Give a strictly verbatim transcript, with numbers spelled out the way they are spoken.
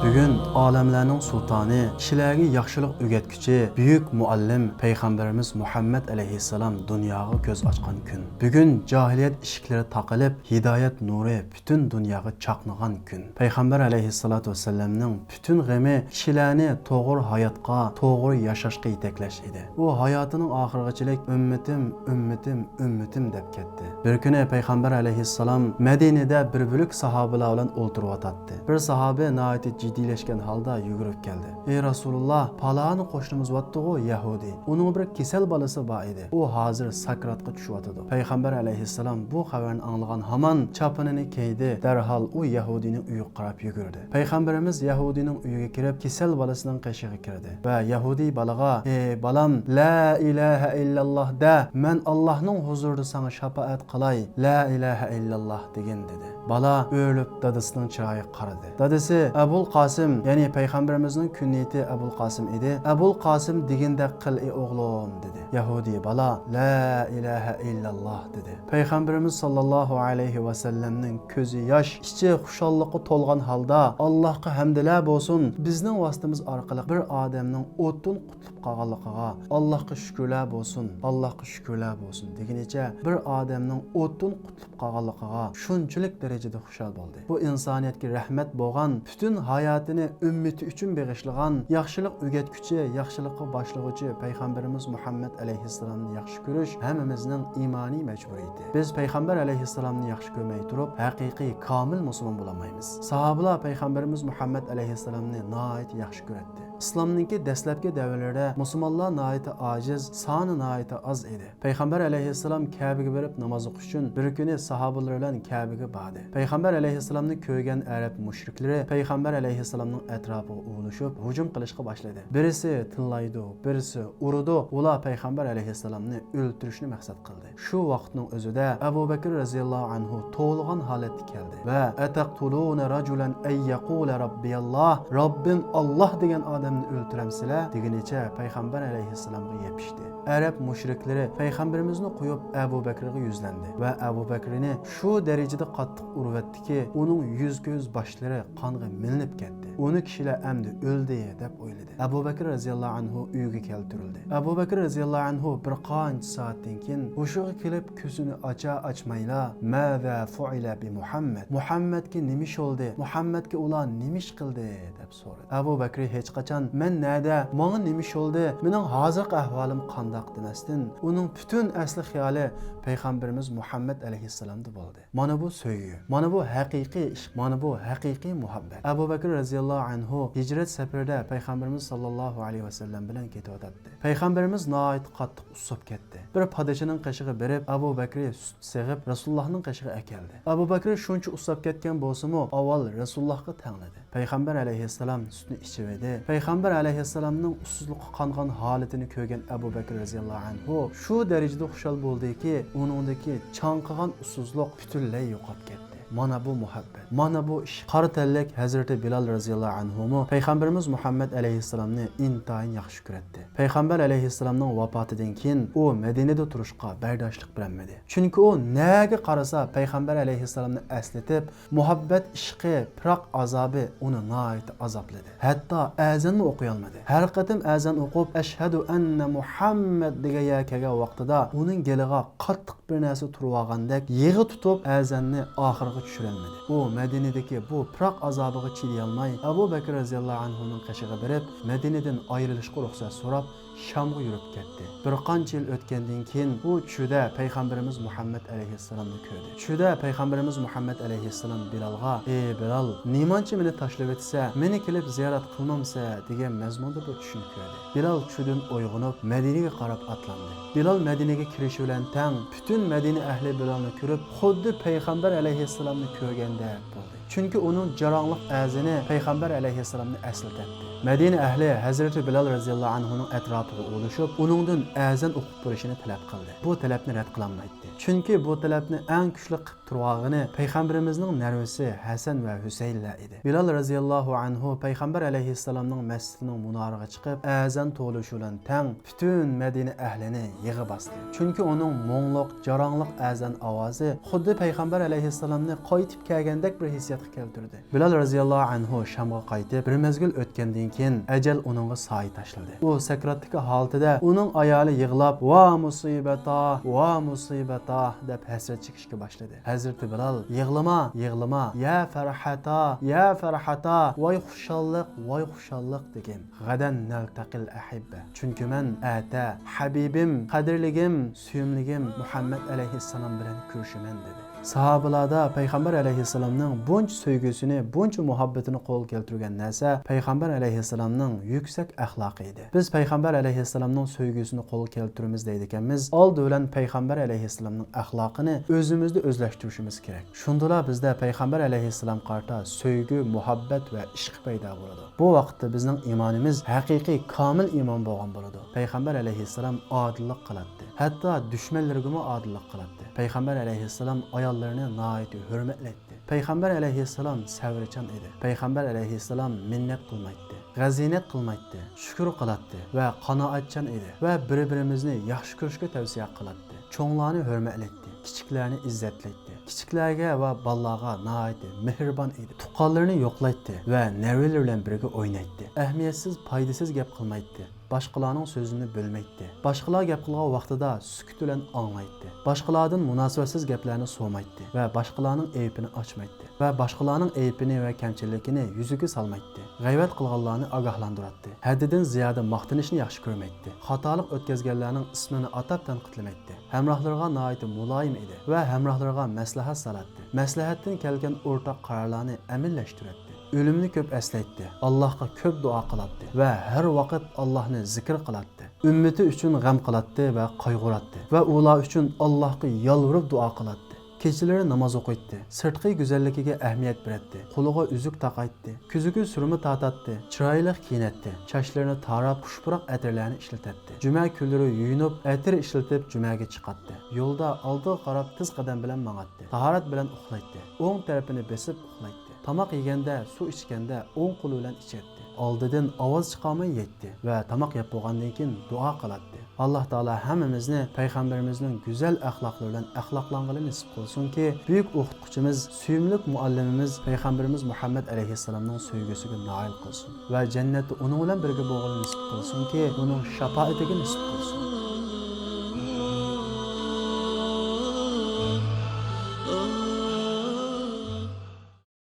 بۈگۈن ئالەملەرنىڭ سۇلتانى، كىشىلەرگە ياخشىلىق ئۆگەتكۈچى، بۈيۈك مۇئەللىم پەيغەمبىرىمىز مۇھەممەد ئەلەيھىسسالام دۇنياغا كۆز ئاچقان كۈن. بۈگۈن جاھىلىيەت ئىشىكلىرى تاقىلىپ، ھىدايەت نۇرى پۈتۈن دۇنياغا چاقنىغان كۈن. پەيغەمبەر ئەلەيھىسسالاتۇ ۋەسسالامنىڭ پۈتۈن غېمى كىشىلەرنى توغرا ھاياتقا، توغرا ياشاشقا يېتەكلەش ئىدى. ئۇ ھاياتىنىڭ ئاخىرىغىچىلىك «ئۈممىتىم، ئۈممىتىم، ئۈممىتىم» دەپ كەتتى. بىر كۈنى پەيغەمبەر ئەلەيھىسسالام مەدىنىدە بىر بۆلەك ساھابىلەر بىلەن ئولتۇرۇۋاتاتتى. بىر ساھابى ناھايىتى جىددىيلەشكەن ھالدا يۈگۈرۈپ كەلدى. «ئەي رەسۇلۇللا، پالانى قوشنىمىز بارتتىغۇ، يەھۇدىي. ئۇنىڭ بىر كېسەل بالىسى بار ئىدى. ئۇ ھازىر ساكراتقا چۈشۈۋاتىدۇ.» پەيغەمبەر ئەلەيھىسسالام بۇ خەۋەرنى ئاڭلىغان ھامان چاپىنىنى كىيدى، دەرھال ئۇ يەھۇدىينىڭ ئۆيىگە قاراپ يۈگۈردى. پەيغەمبىرىمىز يەھۇدىينىڭ ئۆيىگە كىرىپ، كېسەل بالىسىنىڭ قېشىغا كىردى ۋە يەھۇدىي بالىغا: «ئەي بالام، لا ئىلاھە ئىللاللا دە، مەن ئاللاھنىڭ ھۇزۇرىدا ساڭا شاپائەت قىلاي، لا ئىلاھە ئىللاللا دېگىن» دېدى. بالا ئۆرۈلۈپ دادىسىنىڭ چىرايىغا قارىدى. دادىسى: «ئەبۇل قاسىم»، يەنى پەيغەمبىرىمىزنىڭ كۈنىيىتى ئەبۇل قاسىم ئىدى. «ئەبۇل قاسىم دېگىنىدەك قىل، ئەي ئوغلۇم» دېدى. يەھۇدىي بالا: «لا ئىلاھە ئىللاللا» دېدى. پەيغەمبىرىمىز ساللاللاھۇ ئەلەيھى ۋەسەللەمنىڭ كۆزى ياش، ئىچى خۇشاللىققا تولغان ھالدا: «ئاللاھقا ھەمدىلەر بولسۇن، بىزنىڭ ۋاسىتىمىز ئارقىلىق بىر ئادەمنىڭ ئوتتىن قۇتۇلۇپ قالغانلىقىغا ئاللاھقا شۈكۈرلەر بولسۇن، ئاللاھقا شۈكۈرلەر بولسۇن» دېگىنىچە بىر ئادەمنىڭ ئوتتىن قۇتۇلۇپ قالغانلىقىغا شۇنچىلىك دەرىجىدە خۇشال بولدى. بۇ ئىنسانىيەتكە رەھمەت بولغان، پۈتۈن ھاياتىنى ئۈممىتى ئۈچۈن بېغىشلىغان، ياخشىلىق ئۆگەتكۈچى، ياخشىلىققا باشلىغۇچى پەيغەمبىرىمىز مۇھەممەد ئەلەيھىسسالامنى ياخشى كۆرۈش ھەممىمىزنىڭ ئىمانىي مەجبۇرىيىتى. بىز پەيغەمبەر ئەلەيھىسسالامنى ياخشى كۆرمەي تۇرۇپ، ھەقىقىي كامىل مۇسۇلمان بولالمايمىز. ساھابىلار پەيغەمبىرىمىز مۇھەممەد ئەلەيھىسسالامنى ناھايىتى ياخشى كۆرەتتى. ئىسلامنىڭكى دەسلەپكى دەۋرلىرىدە مۇسۇلمانلار ناھايىتى ئاجىز، سانى ناھايىتى ئاز ئىدى. پەيغەمبەر ئەلەيھىسسالام كەبىگە بېرىپ ناماز ئوقۇش ئۈچۈن بىر كۈنى ساھابىلىرى بىلەن كەبىگە باردى. پەيغەمبەر ئەلەيھىسسالامنى كۆرگەن ئەرەب مۇشرىكلىرى پەيغەمبەر ئەلەيھىسسالامنىڭ ئەتراپىغا ئۇۋۇلىشىپ ھۇجۇم قىلىشقا باشلىدى. بىرسى تىللايدۇ، بىرسى ئۇرىدۇ. ئۇلار پەيغەمبەر ئەلەيھىسسالامنى ئۆلتۈرۈشنى مەقسەت قىلدى. شۇ ۋاقىتنىڭ ئۆزىدە ئەبۇ بەكرى رەزىياللاھۇ ئەنھۇ توۋلىغان ھالەتتە كەلدى ۋە: «ئەتەقتۇلۇنە رەجۇلەن ئەن يەقۇلە رەببىياللاھ، رەببىم ئاللاھ دېگەن ئادەمنى ئۆلتۈرەمسىلەر؟» دېگىنىچە پەيغەمبەر ئەلەيھىسسالامغا يېپىشتى. ئەرەب مۇشرىكلىرى پەيغەمبىرىمىزنى قويۇپ ئەبۇ بەكرىگە يۈزلەندى ۋە ئەبۇ بەكرىنى شۇ دەرىجىدە قاتتىق ئۇرۇۋەتتىكى، ئۇنىڭ يۈز-كۆز، باشلىرى قانغا مىلىنىپ كەتتى. ئۇنى كىشىلەر ئەمدى ئۆلدى دەپ ئويلىدى. ئەبۇ بەكرى رەزىياللاھۇ ئەنھۇ ئۆيىگە كەلتۈرۈلدى. ئەبۇ بەكرى رەزىياللاھۇ ئەنھۇ بىر قانچە سائەتتىن كېيىن ھوشىغا كېلىپ، كۆزىنى ئاچا ئاچمايلا: «ماذا فۇئىلە بىمۇھەممەد؟ مۇھەممەدكە نېمە ئىش بولدى؟ مۇھەممەدكە ئۇلار نېمە ئىش قىلدى؟» دەپ سورىدى. ئەبۇ بەكرى ھېچقاچان «مەن نەدە؟ ماڭا نېمە ئىش بولدى؟ مېنىڭ ھازىرقى ئەھۋالىم قانداق؟» دېمەستىن، ئۇنىڭ پۈتۈن ئەسلى خىيالى پەيغەمبىرىمىز مۇھەممەد ئەلەيھىسسالامدا بولدى. مانا بۇ سۆيگۈ، مانا بۇ ھەقىقىي ئىشق، مانا بۇ ھەقىقىي مۇھەببەت. ئەبۇ بەكرى رەزىياللاھۇ ئەنھۇ ھىجرەت سەپىرىدە پەيغەمبىرىمىز ساللاللاھۇ ئەلەيھى ۋەسەللەم بىلەن كېتىۋاتاتتى. پەيغەمبىرىمىز ناھايىتى قاتتىق ئۇسساپ كەتتى. بىر پادىچىنىڭ قېشىغا بېرىپ، ئەبۇ بەكرى سۈت سېغىپ، رەسۇلۇللاھنىڭ قېشىغا ئەكەلدى. ئەبۇ بەكرى شۇنچە ئۇسساپ كەتكەن بولسىمۇ، ئاۋۋال رەسۇلۇللاھقا تەڭلىدى. پەيغەمبەر ئەلەيھىسسالام سۈتنى ئىچىۋىدى. پەيغەمبەر ئەلەيھىسسالامنىڭ ئۇسسۇزلۇققا قانغان ھالىتىنى كۆرگەن ئەبۇ بەكرى رەزىياللاھۇ ئەنھۇ شۇ دەرىجىدە خۇشال بولدىكى، ئۇنىڭدىكى چاڭقىغان ئۇسسۇزلۇق پۈتۈنلەي يوقاپ كەتتى. مانا بۇ مۇھەببەت، مانا بۇ ئىشق. قارا تەنلىك ھەزرىتى بىلال رەزىياللاھۇ ئەنھۇمۇ پەيغەمبىرىمىز مۇھەممەد ئەلەيھىسسالامنى ئىنتايىن ياخشى كۆرەتتى. پەيغەمبەر ئەلەيھىسسالامنىڭ ۋاپاتىدىن كېيىن ئۇ مەدىنىدە تۇرۇشقا بەرداشلىق بېرەلمىدى. چۈنكى ئۇ نەگە قارىسا پەيغەمبەر ئەلەيھىسسالامنى ئەسلىتىپ، مۇھەببەت ئىشقى، پىراق ئازابى ئۇنى ناھايىتى ئازابلىدى. ھەتتا ئەزانمۇ ئوقۇيالمىدى. ھەر قېتىم ئەزان ئوقۇپ، «ئەشھەدۇ ئەننە مۇھەممەد» دېگەن يەرگە كەلگەن ۋاقتىدا ئۇنىڭ گېلىغا قاتتىق بىر نەرسە تۇرۇۋالغاندەك يىغا تۇتۇپ ئەزاننى ئاخىرىغا چۈشۈرەلمىدى. ئۇ مەدىنىدىكى بۇ پىراق ئازابىغا چىدىيالماي ئەبۇ بەكرى رەزىياللاھۇ ئەنھۇنىڭ قېشىغا بېرىپ مەدىنىدىن ئايرىلىشقا رۇخسەت سوراپ شامغا يۈرۈپ كەتتى. بىر قانچە يىل ئۆتكەندىن كېيىن ئۇ چۈشىدە پەيغەمبىرىمىز مۇھەممەد ئەلەيھىسسالامنى كۆردى. چۈشىدە پەيغەمبىرىمىز مۇھەممەد ئەلەيھىسسالام بىلالغا: «ئەي بىلال، نېمانچە مېنى تاشلىۋېتىسە، مېنى كېلىپ زىيارەت قىلمامسە؟» دېگەن مەزمۇندا بىر چۈشنى كۆردى. بىلال چۈشىدىن ئويغىنىپ مەدىنىگە قاراپ ئاتلاندى. بىلال مەدىنىگە كىرىشى بىلەن تەڭ پۈتۈن مەدىنە ئەھلى بىلالنى كۆرۈپ خۇددى پەيغەمبەر ئەلەيھىسسالامنى كۆرگەندەك بولدى. چۈنكى ئۇنىڭ جاراڭلىق ئەزىنى پەيغەمبەر ئەلەيھىسسالامنى ئەسلىتەتتى. مەدىنە ئەھلى ھەزرىتى بىلال رەزىياللاھۇ ئەنھۇنىڭ ئەتراپىغا ئۇۋۇلىشىپ، ئۇنىڭدىن ئەزان ئوقۇپ بېرىشىنى تەلەپ قىلدى. بۇ تەلەپنى رەت قىلالمايتتى. چۈنكى بۇ تەلەپنى ئەڭ كۈچلۈك قىپ تۇرغانلىقى پەيغەمبىرىمىزنىڭ نەۋرىسى ھەسەن ۋە ھۈسەيىنلەر ئىدى. بىلال رەزىياللاھۇ ئەنھۇ پەيغەمبەر ئەلەيھىسسالامنىڭ مەسچىتىنىڭ مۇنارىغا چىقىپ، ئەزان توۋلىشى بىلەن تەڭ پۈتۈن مەدىنە ئەھلىنى يىغا باستى. چۈنكى ئۇنىڭ مۇڭلۇق، جاراڭلىق ئەزان ئاۋازى خۇددى پەيغەمبەر ئەلەيھىسسالامنى قايتىپ كەلگەندەك بىر ھېسسىياتقا كەلتۈردى. بىلال رەزىياللاھۇ ئەنھۇ شامغا قايتىپ، بىر مەزگىل ئۆتكەندىن كېيىن ئەجەل ئۇنىڭغا سايە تاشلىدى. ئۇ سەكراتتىكى ھالىتىدە ئۇنىڭ ئايالى يىغلاپ، «ۋا مۇسىبەتا، ۋا مۇسىبەتا» دەپ ھەسرەت چېكىشكە باشلىدى. ھەزرىتى بىلال، «يىغلىما، يىغلىما، يا فەرھەتا، يا فەرھەتا، ۋاي خۇشاللىق، ۋاي خۇشاللىق» دېگەن. «غەدەن نەلتەقىل ئەھىببە. چۈنكى مەن ئەتە ھەبىبىم، قەدىرلىگىم، سۆيۈملۈكۈم مۇھەممەد ئەلەيھىسسالام بىلەن كۆرۈشىمەن» دېدى. ساھابىلاردا پەيغەمبەر ئەلەيھىسسالامنىڭ بۇنچە سۆيگۈسىنى، بۇنچە مۇھەببىتىنى قولغا كەلتۈرگەن نەرسە پەيغەمبەر ئەلەيھىسسالامنىڭ يۈكسەك ئەخلاقى ئىدى. بىز پەيغەمبەر ئەلەيھىسسالامنىڭ سۆيگۈسىنى قولغا كەلتۈرىمىز دەيدىكەنمىز، ئالدى بىلەن پەيغەمبەر ئەلەيھىسسالامنىڭ ئەخلاقىنى ئۆزىمىزدە ئۆزلەشتۈرۈشىمىز كېرەك. شۇندىلا بىزدە پەيغەمبەر ئەلەيھىسسالامغا قارىتا سۆيگۈ، مۇھەببەت ۋە ئىشق پەيدا بولىدۇ. بۇ ۋاقىتتا بىزنىڭ ئىمانىمىز ھەقىقىي كامىل ئىمان بولغان بولىدۇ. پەيغەمبەر ئەلەيھىسسالام ئادىللىق قىلاتتى. ھەتتا دۈشمەنلىرىگىمۇ ئادىللىق قىلاتتى. پەيغەمبەر ئەلەيھىسسالام ئاياللىرىنى ناھايىتى ھۆرمەتلەيتتى. پەيغەمبەر ئەلەيھىسسالام سەۋرچان ئىدى. پەيغەمبەر ئەلەيھىسسالام مىننەت قىلمايتتى، غەزىنەت قىلمايتتى، شۈكۈر قىلاتتى ۋە قانائەتچان ئىدى ۋە بىر-بىرىمىزنى ياخشى كۆرۈشكە تەۋسىيە قىلاتتى. چوڭلارنى ھۆرمەتلەيتتى، كىچىكلەرنى ئىززەتلەيتتى. كىچىكلەرگە ۋە بالىلارغا ناھايىتى مېھرىبان ئىدى. تۇغقانلىرىنى يوقلايتتى ۋە نەۋرىلىرى بىلەن بىرگە ئوينايتتى. ئەھمىيەتسىز، پايدىسىز گەپ قىلمايتتى. باشقىلارنىڭ سۆزىنى بۆلمەيتتى. باشقىلار گەپ قىلغان ۋاقتىدا سۈكۈت بىلەن ئاڭلايتتى. باشقىلاردىن مۇناسىۋەتسىز گەپلەرنى سورىمايتتى ۋە باشقىلارنىڭ ئەيىبىنى ئاچمايتتى ۋە باشقىلارنىڭ ئەيىبىنى ۋە كەمچىلىكىنى يۈزىگە سالمايتتى. غەيۋەت قىلغانلارنى ئاگاھلاندۇراتتى. ھەددىدىن زىيادە ماختىنىشنى ياخشى كۆرمەيتتى. خاتالىق ئۆتكۈزگەنلەرنىڭ ئىسمىنى ئاتاپ تەنقىدلىمەيتتى. ھەمراھلىرىغا ناھايىتى مۇلايىم ئىدى ۋە ھەمراھلىرىغا مەسلىھەت سالاتتى. مەسلىھەتتىن كەلگەن ئورتاق قارارلارنى ئەمەلىيلەشتۈرەتتى. ئۆلۈمنى كۆپ ئەسلەيتتى، ئاللاھقا كۆپ دۇئا قىلاتتى ۋە ھەر ۋاقىت ئاللاھنى زىكىر قىلاتتى. ئۈممىتى ئۈچۈن غەم قىلاتتى ۋە قايغۇراتتى ۋە ئۇلار ئۈچۈن ئاللاھقا يالۋۇرۇپ دۇئا قىلاتتى. كېچىلىرى ناماز ئوقۇيتتى، سىرتقى گۈزەللىكىگە ئەھمىيەت بېرەتتى، قولىغا ئۈزۈك تاقايتتى، كۆزىگە سۈرمە تارتاتتى، چىرايلىق كىيىنەتتى، چاچلىرىنى تاراپ، خۇش پۇراق ئەتىرلەرنى ئىشلىتەتتى. جۈمە كۈنلىرى يۇيۇنۇپ، ئەتىر ئىشلىتىپ جۈمەگە چىقاتتى. يولدا ئالدىغا قاراپ تېز قەدەم بىلەن ماڭاتتى. تاھارەت بىلەن ئۇخلايتتى. ئوڭ تەرىپىنى بېسىپ ئۇخلايتتى. تاماق يېگەندە، سۇ ئىچكەندە ئوڭ قولى بىلەن ئىچەتتى. ئالدىدىن ئاۋاز چىقارماي يەيتتى ۋە تاماق يەپ بولغاندىن كېيىن دۇئا قىلاتتى. ئاللاھ تائالا ھەممىمىزنى پەيغەمبىرىمىزنىڭ گۈزەل ئەخلاقلىرى بىلەن ئەخلاقلانغىلى نېسىپ قىلسۇنكى، بۈيۈك ئوقۇتقۇچىمىز، سۆيۈملۈك مۇئەللىمىمىز پەيغەمبىرىمىز مۇھەممەد ئەلەيھىسسالامنىڭ سۆيگۈسىگە نائىل قىلسۇن ۋە جەننەتتە ئۇنىڭ بىلەن بىرگە بولغىلى نېسىپ قىلسۇنكى، ئۇنىڭ شاپائىتىگە نېسىپ قىلسۇن.